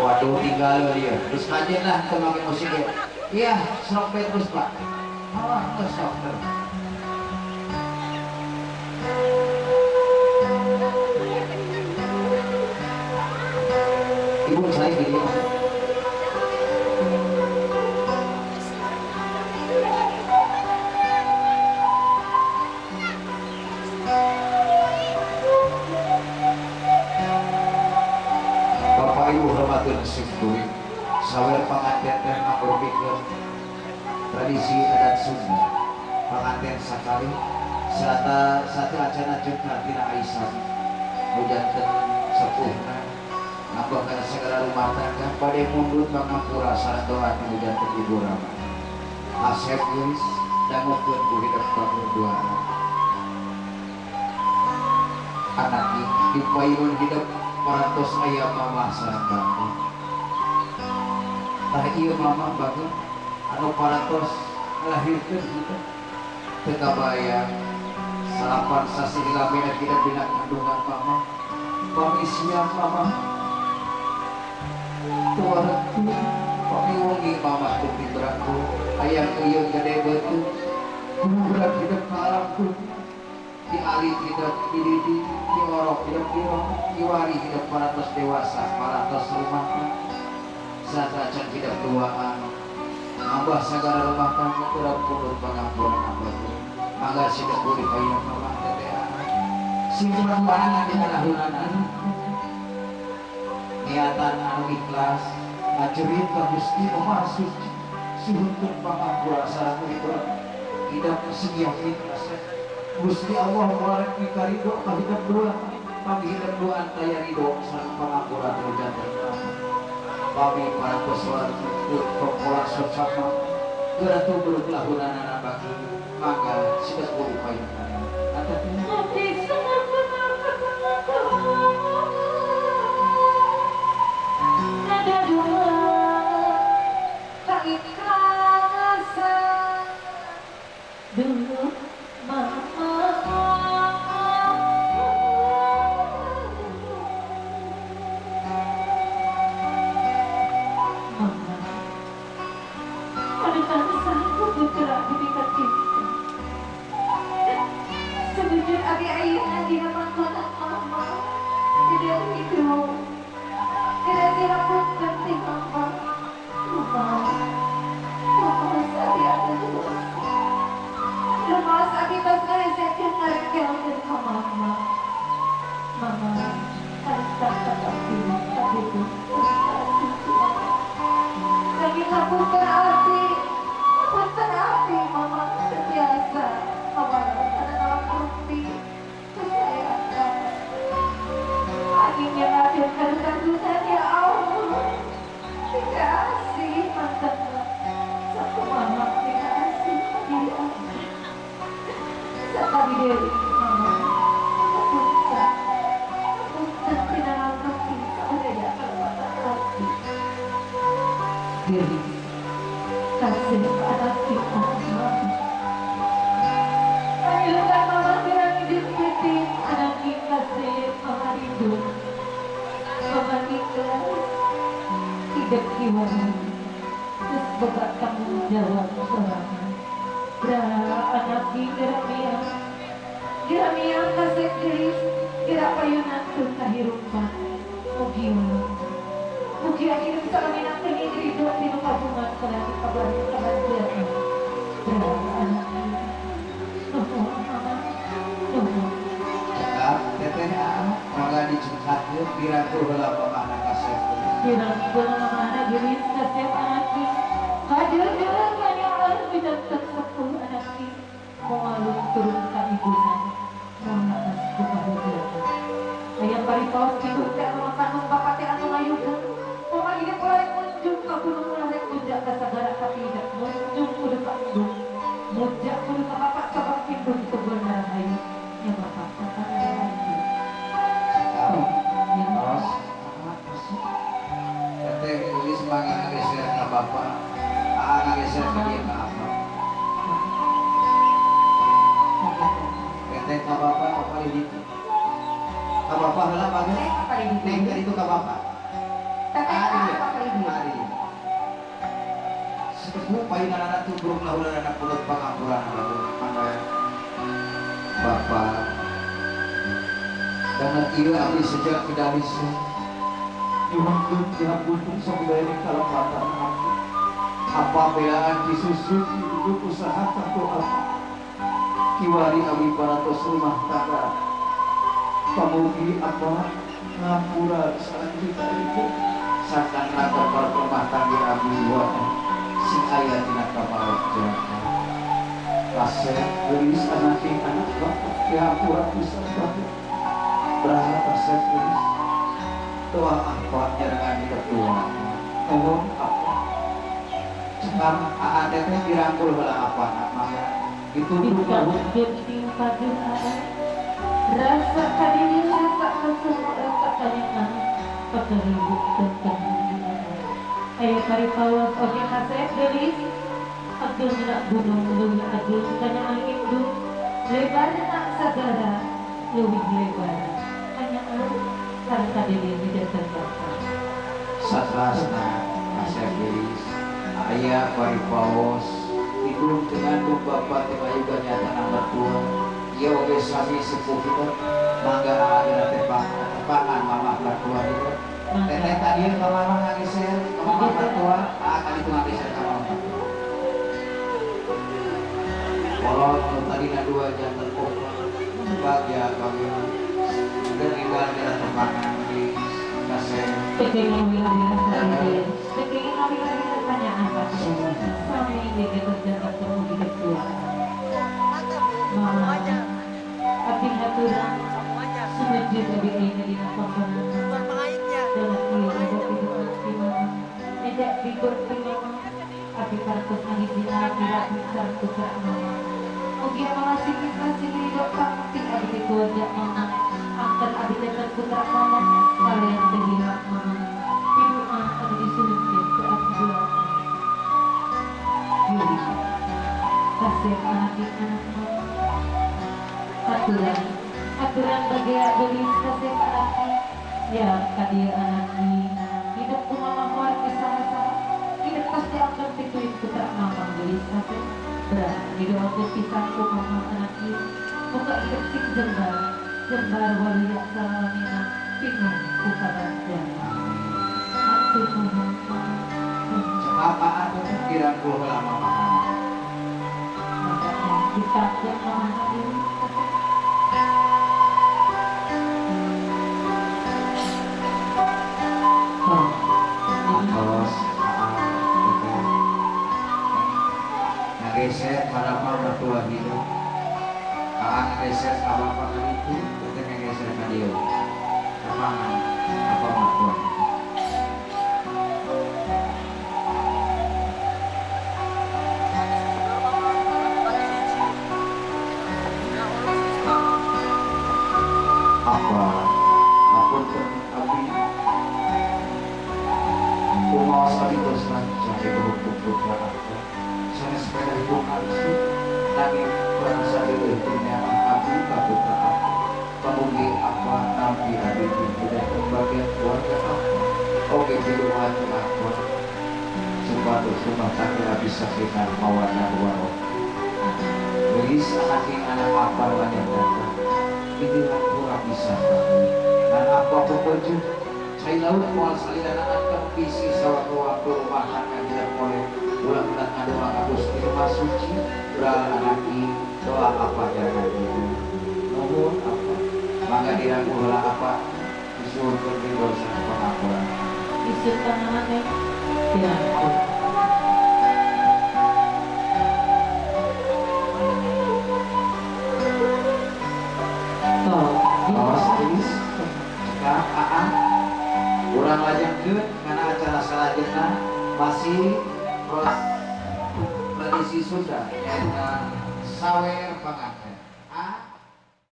Waduh tinggal dia. Terus kajian lah teu make musik ya. Iya, sok bae terus Pak. Alah, geus sok terus. Ibu saya gini. Bapak Ibu hormatun simkuring, sawer panganten teh mangrupikeun tradisi adat Sunda. Panganten sakali serata satu acana jengkar tina Aisyah. Nu janten sepuhna nambah kana segala rumah tangga bade mundut pangampura sareng doa nu janten ibu rama. Asep geulis dangukeun ku hidup berdua. Anak dipayun hidup parantos aya mamah sareng bapak. Tah ieu mamah bagus anu parantos ngalahirkeun hidup teu kabayang salapan sasih lamina hidup dina kandungan mamah. Pami siang mamah tuartu pami wengi mamah teu pibraku hayang ieu gede beuteung budak hidup ka alam dunya. Di alit hidup dididik, di orok hidup dirok, diwari hidup parantos dewasa, parantos rumah tangga, satacan hidup tuaan, nambah sagala rumah tangga urang pundut pangampura abah. Mangga sidak buri payung mamah teteh anak. Simpan panangan di tanahunana. Niatan anu ikhlas, ngajerit ka Gusti Nu Maha Suci, suhunkeun pangampura sareng hidup, hidup sing yakin kasep. Gusti Allah muarek mika ridho ka hidup dua, pami hidup dua antaya ridho sareng pangampura nu janten. Pami parantos kokola socama geura tubruk lahunanana bagi mangga sidak buru payung. Nada dua keikhlasan dulu mama. Mama, aduh sanggup putra diberikan cinta. Sebujur abi ayeuna dina pangkonan mama tidak hidup. Tidak dilakukan ti mama. Mama, mama abi ada terus. Lemas abi tos ngaresekeun ngarekelkeun ka mama. Mama, harta abdi abdi lagi ngapunten abdi, ngapunten abdi mama terbiasa kawalan karena ngalangkung kesayangan. Akhirnya ngadirkan kandungan ya Allah. Dikasih mantan satu mama dikasih diri abdi. Sakali deui mama, ngapunten, ngapunten tina ngalangkung saudaya kalepatan abdi. Diri kasih anak kita mama. Panggilkan mama gerang hidup titik anak kita kasih mama rindu. Mama ikhlas hidup kiwari terus boga tanggung jawab sorangan. Bra anak geramiang geramiang kasih gelis gerak payunan tuh kahirupan mugi mugi akhirnya bisa kami nanti ridho di kabungan karena kabar kabar jalan. Bra anak nuhun mama nuhun. Cekap teteh mangga dicengkatkeun dirangkul heula mamahna kasep. Dirangkul mamahna geulis kasep anak kadeudeuh kanyaah pidanten sepuh anak moal turun ka ibuna moal atas ku pahujaran. Hayang bari paos kitu teh anu kandung bapak teh anu ngayukeun. Mama hidup ulah rek munjung ka gunung ulah rek munjak ka sagara tapi hidup munjung kudu ka indung. Munjak kudu ka bapak sabab indung teu rahayu. Nya bapak kakak lanjut. Cekap. Tos. Teteh geulis mangga ngageser ka bapak. Aa ngageser ka dieu ka apa. Teteh ka bapak apa di ditu? Ka bapak heula mangga. Neng ka ditu ka bapak. Teteh apa ibu? Ari. Sepuh payunan anak tubruk lahuran anak pulut pangampuran mangga Bapak. Dan ieu abdi sejak kedalisa nyuhunkeun dihapunten samudaya kalepatan abdi. Apa belaan disusun duduk usaha tantu apa. Kiwari abdi parantos rumah tangga. Pamugi apa ngapura selanjutnya itu sangkan rangka para rumah tangga abdi wa sing aya dina kamarja. Kasep geulis anak ing anak bapak dihampura pisan bapak. Berharap kasep geulis doa apa nyarengan hidup tua. Nuhun apa. Cekam aa teteh dirangkul heula apa mangga. Dituduh rasa kadiri rasa kesemua rasa kanyangan pekeribut tentang ayo paripawas oke kasep gelis agung nak gunung leuwih agung kanyangan indung lebar nak sagara leuwih lebar kanyangan sareng kadiri midanten bapa satrasna kasep gelis aya paripawas indung dengan bapak teh mayuga nyata mertua ieu oge sami sepuh kita mangga ayeuna teh tepangan mamah mertua ieu teteh tadi ka mamah ngageser ka mamah mertua aa kali itu ngageser ka mamah kolot nu tadina dua janten opat bagya bagya dan enggal dina tepangan di kaseh tekeng wilayah tekeng wilayah tanyaan sami ieu terjadi temu di Mama, abdi haturan sumejud abdi ayeuna dina panggonan dalam ieu hidup ti mama ejak bigor ti mama abdi parantos ngahiji laki sareng putra mama mugi mama sing ikhlas sing ridho pangti abdi ti keluarga mama angkat abdi janten putra mama kalian teu hilap mama pidu'a anu disuhunkeun ku abdi dua Yuli kasih anak anak mama aturan aturan bagia gelis kasih anaknya ya kadia anaknya hidup ku mama moal bisa-bisa hidup pasti akan pituin putra mama gelis kasih berat didoakeun pisan ku mama anaknya muka hidup sing jembar jembar waluya salamina pinung ku kabagja atur nuhun apaan teh dirangkul heula mama ditangkeun mama gelis Terus ngageser ka mertua hidup aa ngageser ka bapak itu teteh ngageser ka dieu tepangan apa mertua apa apunten abdi kumaos abdi terus rancang ibu putra aku sanes sepeda bukan sih nanging bangsa leuwih nyaman abdi ka putra aku pamugi apa nampi abdi tidak bagian keluarga aku oge piluan aku supados rumah tangga abdi sakinah mawaddah warahmah gelis anak anak apa banyak datang ini hampura bisa dan apa pepejuh cai laut moal salirana bisi sawaktu-waktu rumah tangga tidak boleh ulang-ulang ngadoa ka Gusti Maha Suci ulah anaki doa apa jangan itu nuhun apa mangga dirangkul heula apa disuhunkeun ridho sareng pangampura disuhunkeun mama teh dirangkul Awas gelis cekap aa urang lajengkeun kana acara salajengna masih tradisi Sunda nyaeta sawer panganten.